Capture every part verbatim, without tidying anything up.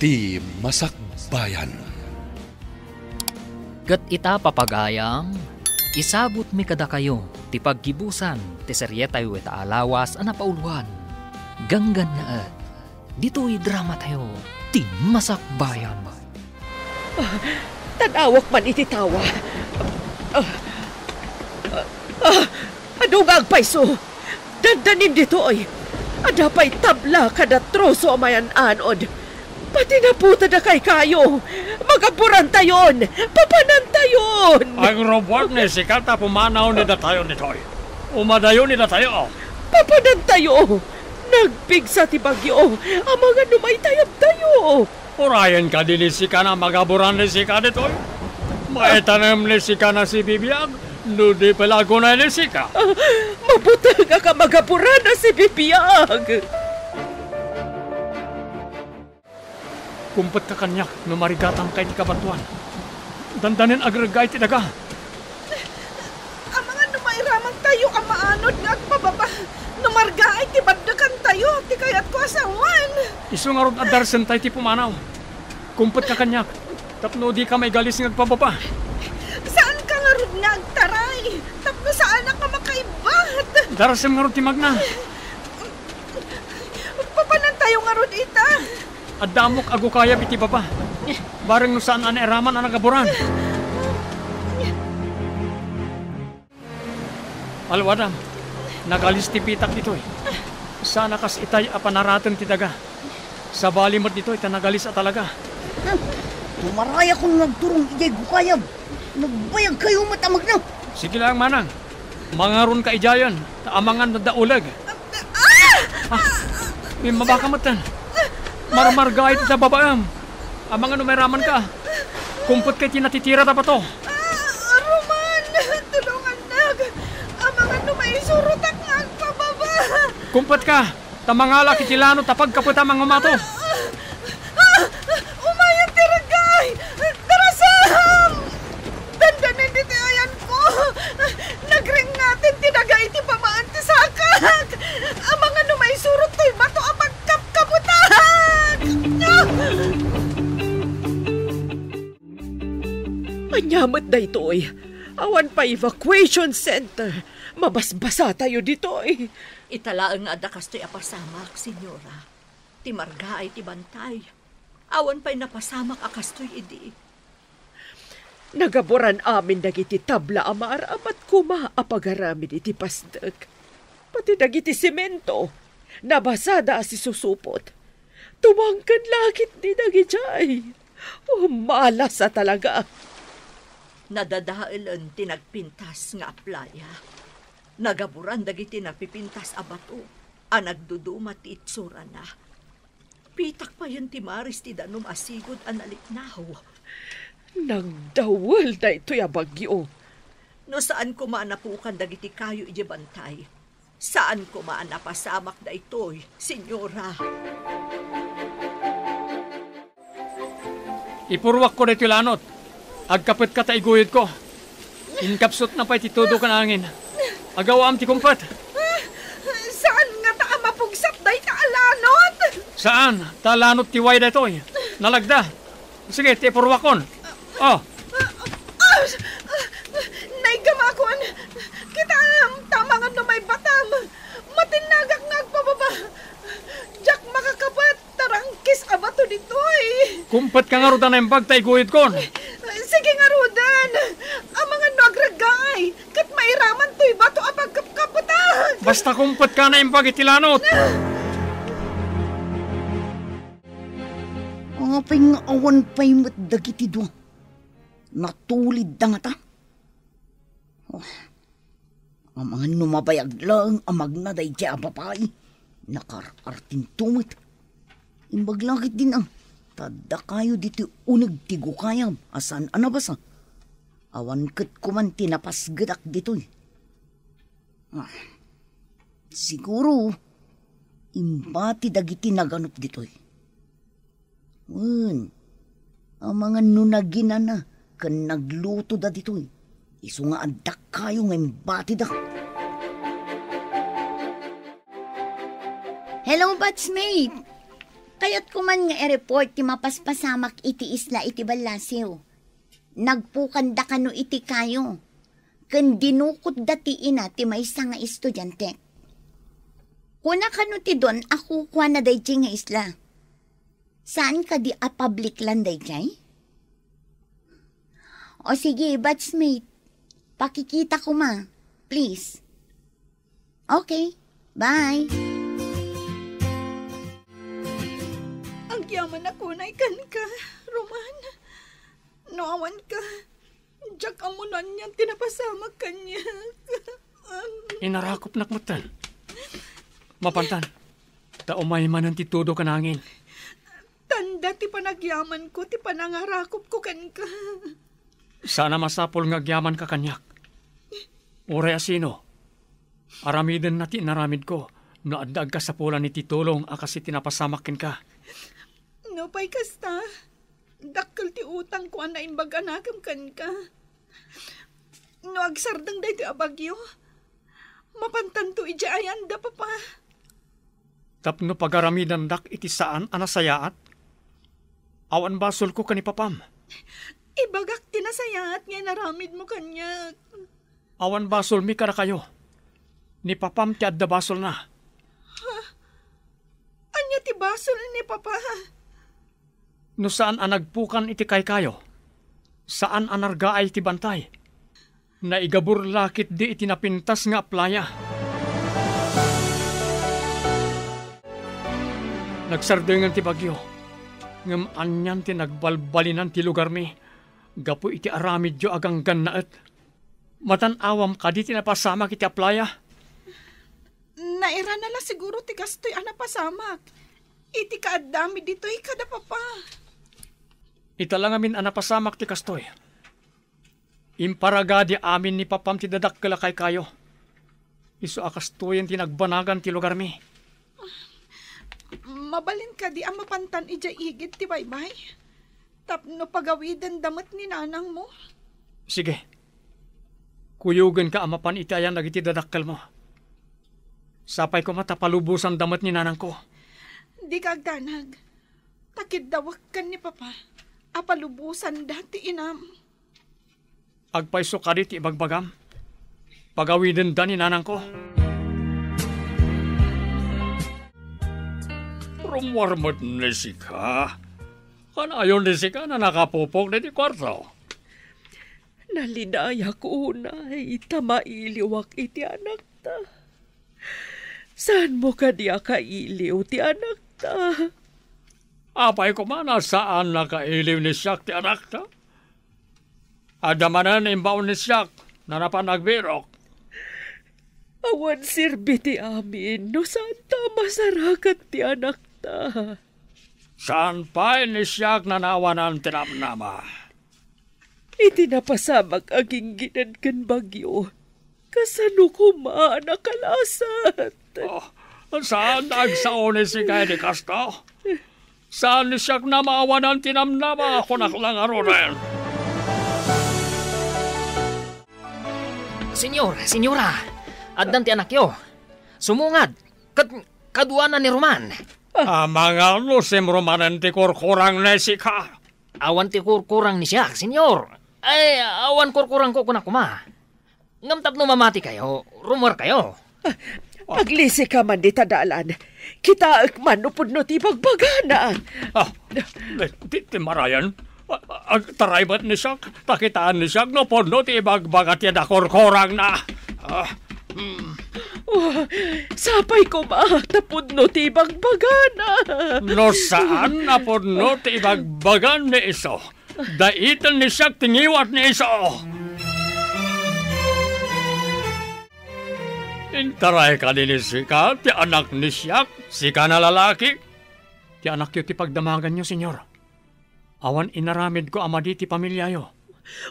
Ti Masakbayan. Ket ita, papagayam, isabutmi kadakayo ti paggibusan ti serietayo ita a lawas a napauloan. Ganggannaet, ditoy dramatayo, Ti Masakbayan. Ah, tan-awak man iti tawa. Ah, ah, ah, adu nga agpayso? Dandanin ditoy. Adda pay tabla kada troso a mayan-anod. Pati naputa da kay kayo. Magaburantayon. Papanantayon. Agrabuak ni sika ta pumanaw ni datayo ditoy. Umadayo ni datayo. Papanantayo. Nagpigsa ti bagyo. Amangan no maitayabtayo. Urayen kadi ni sika a magaburan ni sika ditoy? Maitanem ni sika a sibibiag, no di pay la agunay ni sika. Ah, mabutengak a magaburan a sibibiag. Kumpetka kaniak no marigatanka iti kabatoan. Dandanin agregga iti daga. Amangan no mairamantayo a maanod nga agpababa, no margaay ti baddekantayo ti kayatko a sawen. Isu ngarud a darsemtayo ti pumanaw. Kumpetka kaniak, tapno dika maigalis nga agpababa. Saanka ngarud nga agtaray, tapno saanak a makaibbat. Darsem ngarud ti magna. Papanantayo ngarud ita. Adda ammok a gukayab iti baba. Bareng no saan a nairaman a nagaburan. Alwadam, nagalis ti pitak ditoy. Saan a kas itay a panarateng ti daga. Sabali met ditoy ta nagalis a talaga. Tumaray a kun nga agturong idiay gukayab. Nagbayagkayo met a magna. Sige laeng, manang. Mangaronka idiayen, ta amangan no adda uleg. Ah! Ah! Immabaka metten. Marmargaay ti babaem. Amangan no mairamanka. Kumpetka iti natitirata a bato. Ah, Roman, tulongannak. Amangan no maisurotak nga agpababa. Kumpetka, ta mangalak iti lanot a pagkapeta a mangumato. Ah! Ah! Umayen ti reggay! Darasam! Dandanin ditoy ayanko! Nagringngaten ti daga iti babaen ti sakak! Amangan no maisurot toy bato a pagkapkaputak! Ania met daytoy? Awan pay evacuation center. Mabasbasatayo ditoy. Ita laeng nga adda kastoy a pasamak, Senyora. Ti margaay ti bantay. Awan pay napasamak a kastoy idi. Nagaburan amin dagiti tabla a maaramat koma a pagaramid iti pasdek. Pati dagiti semento, nabasada a sisusupot. Tumangken laketdi dagidiay. O, malas a talaga. Nadadaelen ti nagpintas nga aplaya. Nagaburan dagiti napipintas a bato a nagduduma ti itsurana. Pitak payen ti maris ti danum a sigud a naliknaw. Nagdawel daytoy a bagyo. No saan koma a napukan dagiti kayo idiay bantay, saan koma a napasamak daytoy, Senyora. Ipurruakko daytoy lanot. Agkapetka ta iguyodko. Inkapsutna pay ti tudo ken angin. Agawaam ti kumpet. Saan ngata a mapugsat dayta a lanot? Saan, ta lanot ti way daytoy. Nalagda. Sige, ti ipurruakon. Oh. Naigamakon. Kitaem, ta amangan no maibatam. Matinnagak nga agpababa. Diak makakapet. Tarangkis a bato ditoy. Kumpetka ngarud a naimbag ta iguyodkon. Sige ngaruden. Amangan no agreggaay, ket mairaman toy bato a pagkapkapetak. Basta kumpetka a naimbag iti lanot. Apay nga awan pay met dagiti dua? Natulidda ngata? Oh, amangan no mabayag laeng a magna daydiay a babai, nakaar-artinto met. Imbag la ketdin a, ta dakayo ditoy uneg ti gukayab a saan a nabasa. Awan ket koman ti napasgetak ditoy. Ah, siguro, imbati dagiti naganup ditoy. Wen, amangan no naginana ken naglutoda ditoy, isu nga adda kayo nga imbatida. Hello, batchmate! Kayatko man nga i-report ti mapaspasamak iti isla iti ballasiw. Nagpukanda kano iti kayo, ken dinukotda ti ina ti maysa nga estudiantek. Kuna kano ti don a kukuana daydiay nga isla. Saan kadi a public land daydiay? O sige, batchmate. Pakikita koma, please. Okay, bye. Agyaman a kunay kenka, Roman. No awan ka, diak ammo no anian ti napasamak kaniak. Inarakopnak metten. Mapantan, ta umay manen ti tudo ken angin. Tanda ti panagyamanko ti panangarakopko kenka. Saan a masapul nga agyamanka kaniak. Uray a sino, aramidenna ti inaramidko no adda agkasapulan iti tulong a kas iti napasamak kenka. Nupay kasta, dakkel ti utangko a naimbag a nakem kenka. No agsardeng daytoy a bagyo, mapantanto idiay ayanda, Papa. Tapno pagaramidandak iti saan a nasayaat? Awan basolko ken ni Papam. Ibagak ti nasayaat nga inaramidmo kaniak. Awan basolmi kadakayo. Ni Papam ti adda basolna. Ha? Ania ti basol ni Papa? No saan a nagpukan iti kaykayo, saan a nargaay ti bantay, naigabur la ketdi iti napintas nga aplaya. Nagsardengen ti bagyo, ngem anian ti nagbalbalinan ti lugarmi gapu iti aramidyo a ganggannaet. Matan-awam kadi ti napasamak iti aplaya? Nairana la siguro ti kastoy a napasamak iti kaaddami ditoy kada Papa. Ita la ngamin a napasamak ti kastoy. Imparagadi amin ni Papam ti dadakkel a kaykayo. Isu a kastoyen ti nagbanagan ti lugarmi. Mabalin kadi a mapantan idiay igid ti baybay? Tapno pagawidenda met ni nanangmo? Sige. Kuyogenka a mapan iti ayan dagiti dadakkelmo. Sapay koma ta palubosanda met ni nanangko. Dika agdanag. Ta kiddawek ken ni Papa a palubosanda ti inam. Agpayso kadi ti ibagbagam? Pagawidenda ni nanangko. Rummuar met ni sika. Kanayon ni sika a nakapupok ditoy kuarto. Nalinayak unay ta mailiwak iti anakta. Saanmo kadi a kailiw ti anakta? Apay koma a saan a kailiw ni siak ti anakta? Adda manen imbaon ni siak a napan agbirok. Awan serbi ti amin no saanta a masarakan ti anakta. Saan pay ni siak a naawanan ti namnama. Iti napasamak a ginggined ken bagyo, kasano koma a nakalasat? Oh, saan a agsao ni sika idi kasta? Saan ni siak a maawanan ti namnama, kunak la ngaruden. Senyor, senyora, addan ti anakyo. Sumungad, ket kaduana ni Roman. Amangan no simrumanen ti kurkurang ni sika. Awan ti kurkurang ni siak, senyor. Ay, awan kurkurangko, kunak koma. Ngem tapno mamatikayo, rummuarkayo. Aglisika man dita dalan. Kitaek man no pudno ti ibagbagana. Ah, ti, ti marayan. Ah, agtaray met ni siak, ta kitaan ni siak no pudno ti ibagbaga ti nakurkurangna. Ah, hmm. Oh, sapay koma ta pudno ti ibagbagana. No saan a pudno ti ibagbagan ni isu, dayta ni siak ti ngiwat ni isu. Intaray kadi ni sika ti anak ni siak, sika a lalaki? Ti anakyo ti pagdamaganyo, senyor. Awan inaramidko a madi ti pamiliayo.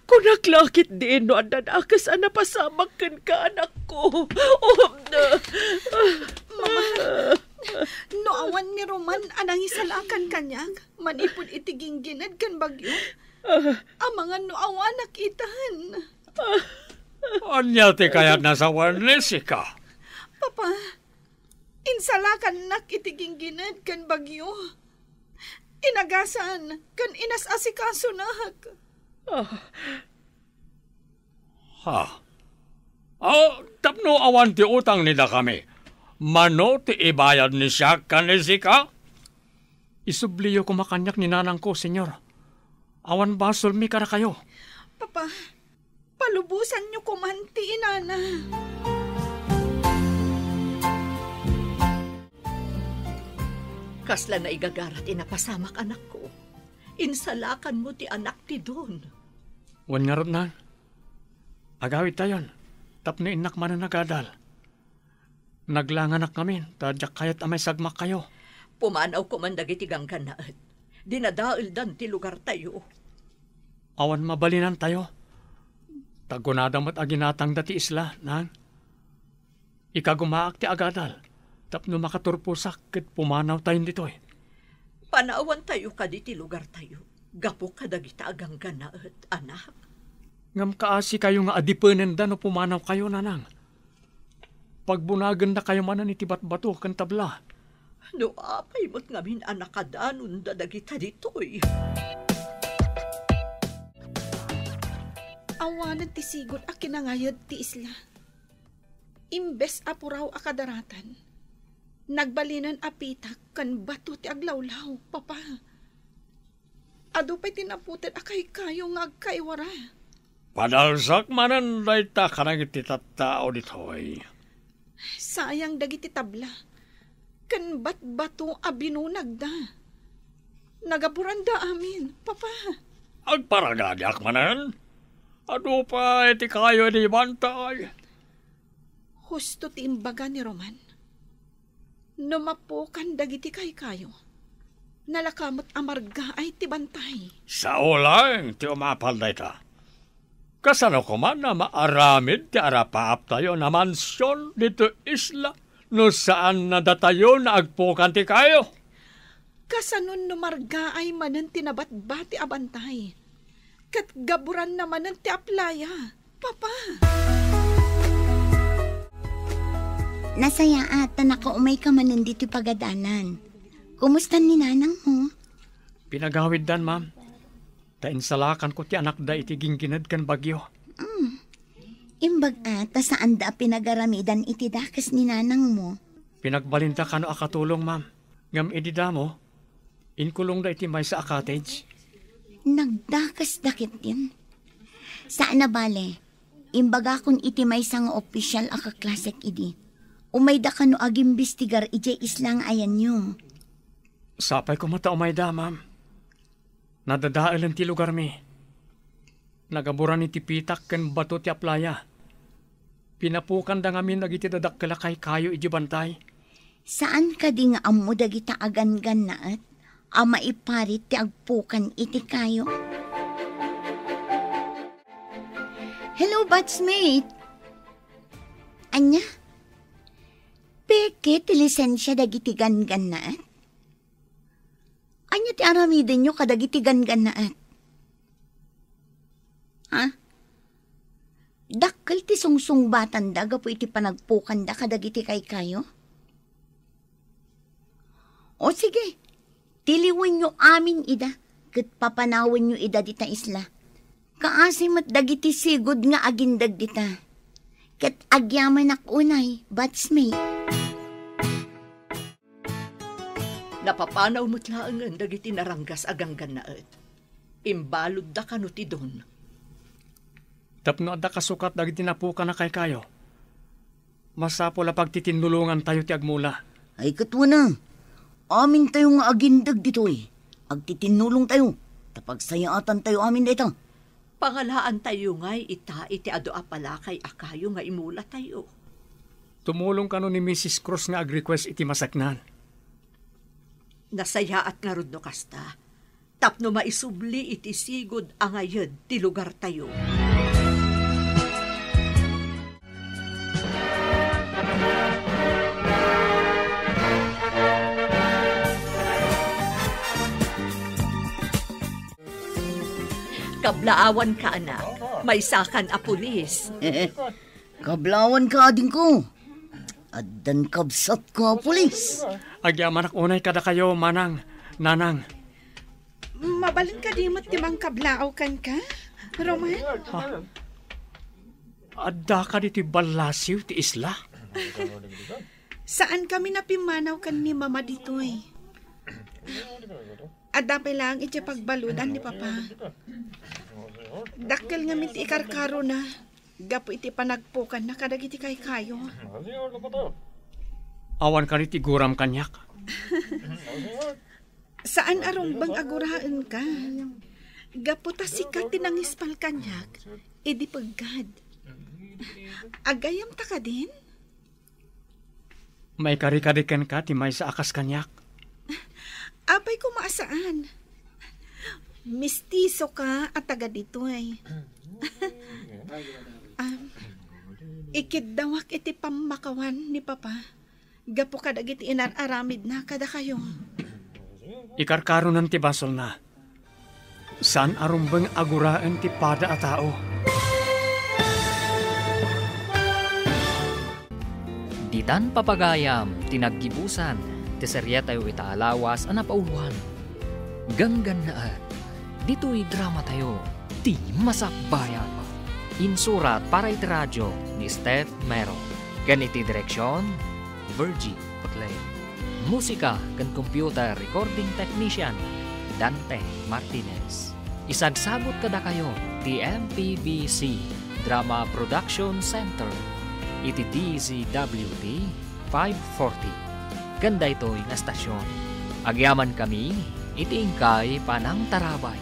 Kunak la ketdin no adda dakes a napasamak kenka, anakko. Oh, na. Mama, no awan ni Roman a nangisalakan kaniak manipud iti ginggined ken bagyo, amangan no awanak itan. Ania ti kayatna a sawen ni sika? Papa, insalakannak iti ginggined ken bagyo. Inagasan ken inas-asikasonak. Ah. Ha? Ah, tapno awan ti utang ni dakami, mano ti ibayad ni siak ken ni sika? Isubliyo koma kaniak ni nanangko, Señor. Awan basolmi kadakayo. Papa, palubosanyo koman ti inana. Kasla naigagara ti napasamak, anakko. Insalakanmo ti anak ti Don. Wen ngarud, Nang. Agawidtayon, tapno innak manen agadal. Naglanganak ngamin, ta diak kayat a maisagmakkayo. Pumanaw koman dagiti ganggannaet. Dinadaeldan ti lugartayo. Awan mabalinantayo. Ta kunada met a ginatangda ti isla, Nang. Ikagumaak ti agadal, tapno makaturposak ket pumanawtayon ditoy. Panawantayo kadi ti lugartayo, gapu kadagita a ganggannaet, anak? Ngem kaasikayo nga adipenenda no pumanawkayo, Nanang. Pagbunagennakayo manen iti batbato ken tabla. No apay met ngamin a nakadanonda dagita ditoy? Awanen ti sigud a kinangayed ti isla. Imbes a puraw a kadaratan, nagbalinen a pitak ken bato ti aglawlaw, Papa. Adu pay ti naputed a kaykayo nga agkaiwara. Padalsak manen dayta kadagiti tattao ditoy. Sayang dagiti tabla ken batbato a binunagda. Nagaburanda amin, Papa. Agparagadiak manen? Adu pay ti kayo idi bantay. Husto ti imbaga ni Roman. No mapukan dagiti kaykayo, nalaka met a margaay ti bantay. Sao laeng ti umapal dayta. Kasano koma a maaramid ti arapaaptayo a mansion ditoy isla no saan a datayo nga agpukan ti kayo? Kasano no margaay manen ti nabatbati a bantay, ket gaburanna manen ti aplaya, Papa? Nasayaat ta nakaumayka manen ditoy pagadanan. Kumusta ni nanangmo? Pinagawiddan, ma'am. Ta insalakanko ti anakda iti ginggined ken bagyo. Mm. Imbag a ta saanda a pinagaramidan iti dakes ni nanangmo. Pinagbalinda kano a katulong, ma'am. Ngem idi damo, inkulongda iti maysa a cottage. Nagdakesda ketdin. Saan a bale, imbagakon iti maysa nga opisyal a kaklasek idi. Umayda kano agimbestigar idiay isla nga ayanyo. Sapay koma ta umayda, ma'am. Nadadaelen ti lugarmi. Nagaburan iti pitak ken bato ti aplaya. Pinapukanda ngamin dagiti dadakkel a kaykayo idiay bantay. Saan kadi nga ammo dagita a ganggannaet a maiparit ti agpukan iti kayo? Hello, batchmate! Ania? Peke ti lisensia dagiti ganggannaet? Ania ti aramidenyo kadagiti ganggannaet? Ha? Dakkel ti sungsungbatanda gapu iti panagpukanda kadagiti kaykayo? O sige, tiliwenyo amin ida, ket papanawenyo ida dita isla. Kaasi met dagiti sigud nga agindeg dita. Ket agyamanak unay, batchmate. Napapanaw met laengen dagiti naranggas a ganggannaet. Imbaludda kano ti Don. Tapno adda kasukat dagiti napukan a kaykayo, masapul a pagtitinnulongantayo ti agmula. Ay, ket wen a, amintayo nga agindeg ditoy, agtitinnulongtayo, ta pagsayaatantayo amin dayta. Pangalaantayo ngay ita iti adu a palakay a kayo nga imulatayo. Tumulong kano ni Missus Cruz nga ag-request iti maseknan. Nasayaat ngarud no kasta, tapno maisubli iti sigud a ngayed ti lugartayo. Kablaawanka, anak. Maysakan a pulis. Kablaawanka, adingko. Addan kabsatko a pulis. Agyamanak unay kadakayo, manang, nanang. Mabalin kadi met ti mangkablaaw kenka, Roman? Ha? Adda kadi ti ballasiw ti isla? Saan kami napimmanaw ken ni Mama ditoy. Adda pay laeng iti pagbaludan ni Papa. Dakkel ngamin ti ikarkarona gapu iti panagpukanna kadagiti kaykayo. Awan kadi ti guram kaniak. Saan a rumbeng a guraenka. Gapu ta sika ti nangispal kaniak idi peggad. Agayamta kadin? Maikari kadi kenka ti maysa a kas kaniak? Apay koma a saan? Mistiso ka a taga ditoy. Ah, ikiddawak iti pammakawan ni Papa gapu kadagiti inar-aramidna kadakayo. Ikarkaronan ti basolna. Saan a rumbeng a guraen ti pada a tao. Ditan papagayam ti naggibusan ti serietayo ita a lawas a napauloan. Ganggannaet, ditoy dramatayo, ti Masakbayan. Insurat para iti radio ni Steph Mero. Ken iti direksion, Virgie Paclay. Musika ken computer recording technician, Dante Martinez. Isagsagut kadakayo ti M P B C Drama Production Center iti D Z W T five forty. Ken daytoy nga estasion, agyamankami iti inkay panangtarabay.